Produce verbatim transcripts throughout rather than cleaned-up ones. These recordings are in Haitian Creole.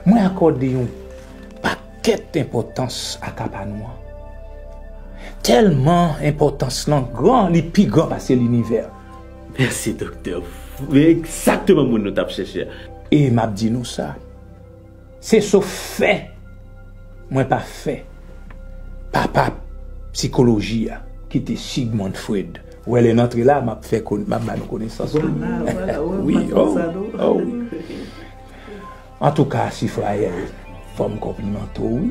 Mwen akòde yon pakèt enpòtans a ka pa nou an. Tèlman enpòtans lan gran, li pi gran pase linivè. Mèsi, doktè. Ou egzakteman moun nou t ap chèche a. E m ap di nou sa, se sof fè mwen pa fè papa sikoloji a, ki te Sigmund Freud. Ou wè, lè n antre la, m ap fè kon, m ap ba nou konesans. Wi, oh, oh. Antouka, Sifrayèl, fò m konplimante w, wi.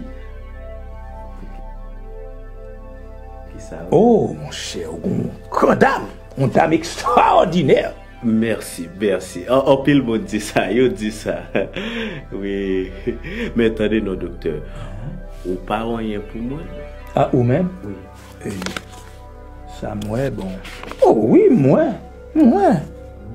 Oh, monchè, ou gon gran dam, yon dam ekstraòdinè. Mèsi, mèsi. An, anpil moun di sa, yo di sa. Wi. Men tande non, doktè. Ou pa anyen pou mwen? A, ou menm? Wi. Sa m wè, bon. Oh, wi, mwen. Mwen.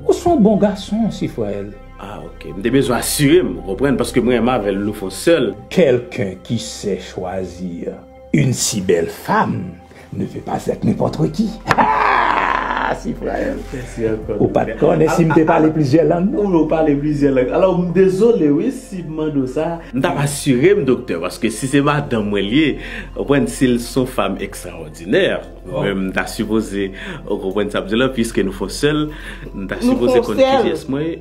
Ou se yon bon gason, Sifrayèl. Ah, ok. M te bezwen asire m, ou konprann, paske mwen renmen avè l, nou fè yon sèl. Quelqu'un qui sait choisir une si belle femme ne veut pas être n'importe qui. Ah, Sifrayèl. Mèsi ankò. Ou pa t konnen si m te pale plizyè lang, non. Ou pale plizyè lang. Alò, m dezole, wi, si m mande w sa. M t ap asire m, doktè, paske si se madanm mwen l ye, ou konprann, si l se yon fanm ekstraòdinè, mwen menm, m ta sipoze, ou konprann sa m di la, piske nou fè yon sèl, m ta sipoze konn kiyès mwen ye.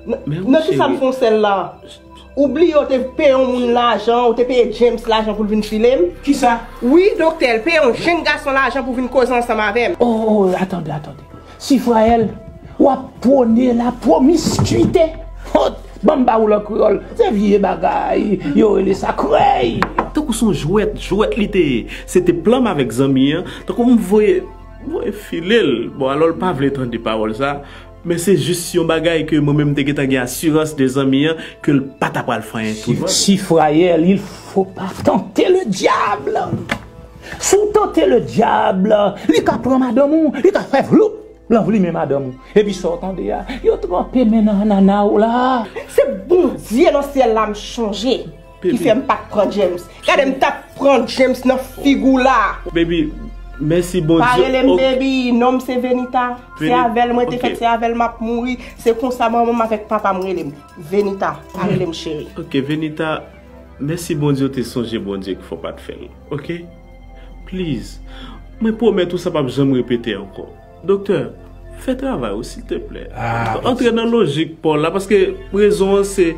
Men wi, cheri. Nan kisa m fè yon sèl la? Ou bliye w te peye yon moun lajan, ou te peye James lajan pou l vin file m? Kisa? Wi, doktè, l peye yon jenn gason lajan pou vin koze ansanm avè m. Oh, oh, oh, tande, tande. Sifrayèl, w ap pwone la pwomiskite. Oh, ban m ba ou l an kreyòl. Se vye bagay, yo rele sa krèy. Tankou se yon jwèt, jwèt li te ye. Se te plan m avèk zanmi an. Tankou m voye, voye file l. Bon, alò l pa vle tande pawòl sa. Men se jis yon bagay ke mwen menm m te gentan gen asirans de zanmi an ke l pa ta pral fè anyen tou. Sifrayèl, il faut pas tenter le diable. Si w tante le diable, li ka pran madanm ou, li ka fè vloup, l anvlimen madanm ou. Epi sa w tande a, yo tranpe men nan nana w la. Se Bondye nan syèl la m chonje ki fè m pa t pran James. Gade m t ap pran James nan figi w la. Baby, mèsi Bondye. Pa rele m baby, non m se Venita. Se avè l mwen te fèt, se avè l m ap mouri. Se konsa manman m avèk papa m rele m. Venita, pa rele m cheri. Ok, Venita, mèsi Bondye w te sonje Bondye ki fè w pa t fè l. Ok? Please. Mwen pwomèt ou sa p ap janm repete ankò. Doktè, fè travay ou silteplè. Antre nan lojik pa w la, paske rezon an se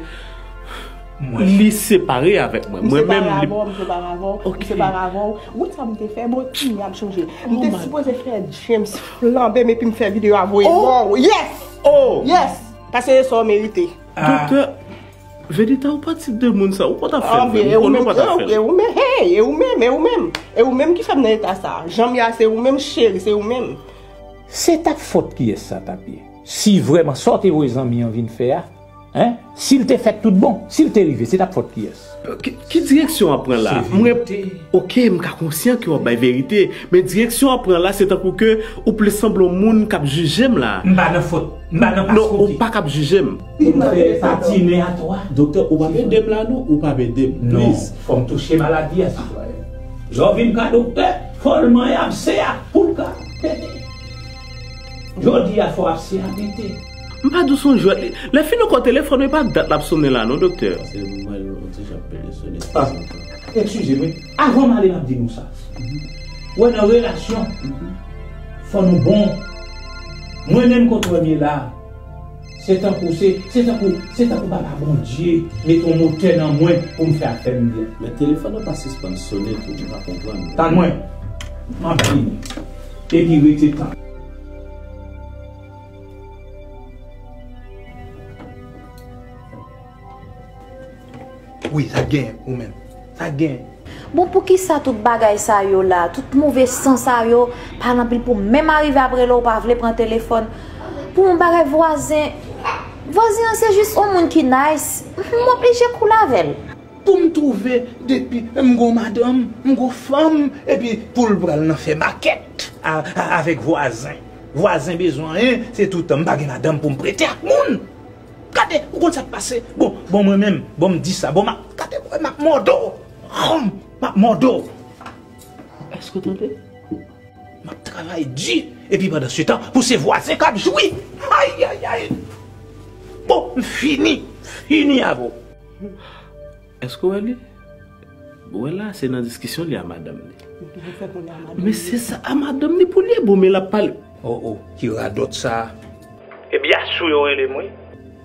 li separe avèk mwen. Mwen menm li. M separe avè w, m separe avè w, m separe avè w. Wout sa m te fè, bon, kounye a m chonje. M te sipoze fè James flanbe m epi m fè videyo a voye ba w. Yes! Oh! Yes! Paske se sa w merite. Doktè, Venita, ou pa tip de moun sa, ou pa t ap fè l vre, m konnen ou pa t ap fè l. E ou menm, hey, e ou menm, e ou menm, e ou menm ki fè m nan eta sa. Jan m ye a, se ou menm cheri, se ou menm. Se t ap fòt kiyès sa t ap ye? Si vrèman sa w te voye zanmi an vin fè a, en, si l te fèt tout bon, si l te rive, se t ap fòt kiyès? Ki, ki direksyon w ap pran la? Mwen, ok, m ka konsyan ke w ap bay verite, men direksyon w ap pran la, se tankou ke ou plis sanble yon moun k ap jije m la. M pa nan fòt, m pa nan pas kote. Non, ou pa k ap jije m. Ou fè patine a twa. Doktè, ou p ap ede m la non, ou p ap ede m. Non, fò m touche maladi a, sitwayen. Lè w vin ka doktè, fò l manyen abse a pou l ka pete. Jodi a, fò abse a pete. M pa di w se yon jwèt li. Lè fini w ko telefòn, e pa dat l ap sonnen la non, doktè. Se mwen, yon ti jan pede sonnen. Ah, eskize m, wi. Avan m ale, m ap di nou sa. Wè, nan relasyon, fò nou bon. Mwen menm kote w wè m ye la, se tankou, se, se tankou, se tankou papa Bondye mete yon motè nan mwen pou m fè afè m byen. Men telefòn nan pa sispann sonnen tou, m pa konprann. Tann mwen, m ap vini. Epi rete tann. Wi, sa k genyen, ou menm? Sa k genyen? Bon, poukisa tout bagay sa yo la, tout move san sa yo, pale anpil pou menm arive apre lè w pa vle pran telefòn? Pou yon bagay vwazen, vwazen an se jis yon moun ki nice, m oblije koule avè l. Pou m twouve depi m gon madanm, m gon fanm, epi pou l pral nan fè makèt a, a, avèk vwazen. Vwazen bezwen anyen, se toutan m pa gen madanm pou m prete ak moun. Gade, ou konn sa k pase? Bon, bon mwen menm, bon m di sa, bon m ap, gade mwen m ap mòde w. Hum, m ap mòde w. Èske w tande? M ap travay di, epi pandan se tan, pou se vwazen k ap jwi. Ayayay! Bon, m fini, fini avè w. Èske w wè li? Ou wè la, se nan diskisyon li a madanm li. Men se sa, a madanm li pou li ye, bon, men l ap pale. Oh, oh, ki radòt sa? E byen sou yo rele m, wi.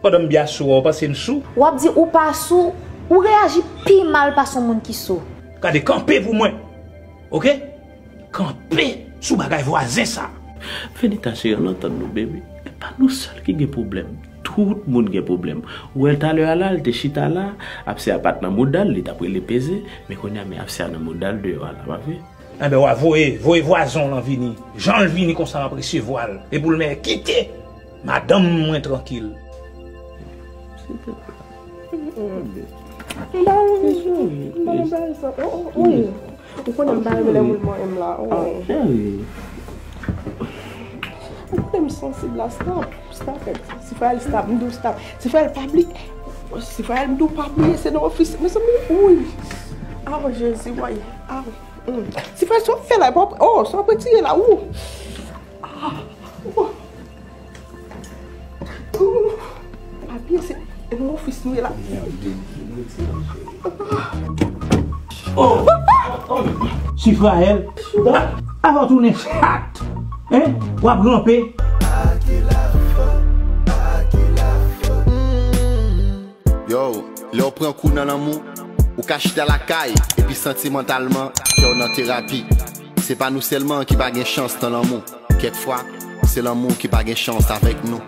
Pandan m byen sou a, ou panse m sou? W ap di ou pa sou, ou reyaji pi mal pase yon moun ki sou. Gade, kanpe pou mwen. Oke? Kanpe sou bagay vwazen sa. Venita cheri, ann antann nou, baby. E pa nou sèl ki gen pwoblèm. Tout moun gen pwoblèm. Ou wè l talè a la, l te chita la, apse a pa t nan mouda l, li t ap rele peze, men kounye a, men apse a nan mouda l deyò a la, pa vre? Enben, w a voye, voye vwazen w lan vini. Jan l vini konsa, m ap resevwa l. E pou l men kite madanm mwen trankil. M pa renmen, m pa renmen bagay sa. Oh, oh, oh. Ou konnen m pa renmen lè moun mwen m la. Oh. Cheri. Ou konnen m sansib la, stop, stop it. Tifayèl, stop, m di w stop. Tifayèl, pa bliye. Tifayèl, m di w pa bliye, se nan ofis. Mezanmi, wi. Ah, Jezi, woy. Ah, wi. Mm. Tifayèl, sa w ap fè la? Oh, sa w ap retire la, ou. Ah, oh. Papye, se nan ofis nou ye la. Oh! Sifrayèl, avan w tounen chat, hein? W ap ranpe. Yo, lè w pran kou nan lanmou, ou ka chita lakay, epi santimantalman, kè w nan terapi. Se pa nou sèlman ki pa gen chans nan lanmou. Kèk fwa, se lanmou ki pa gen chans avèk nou.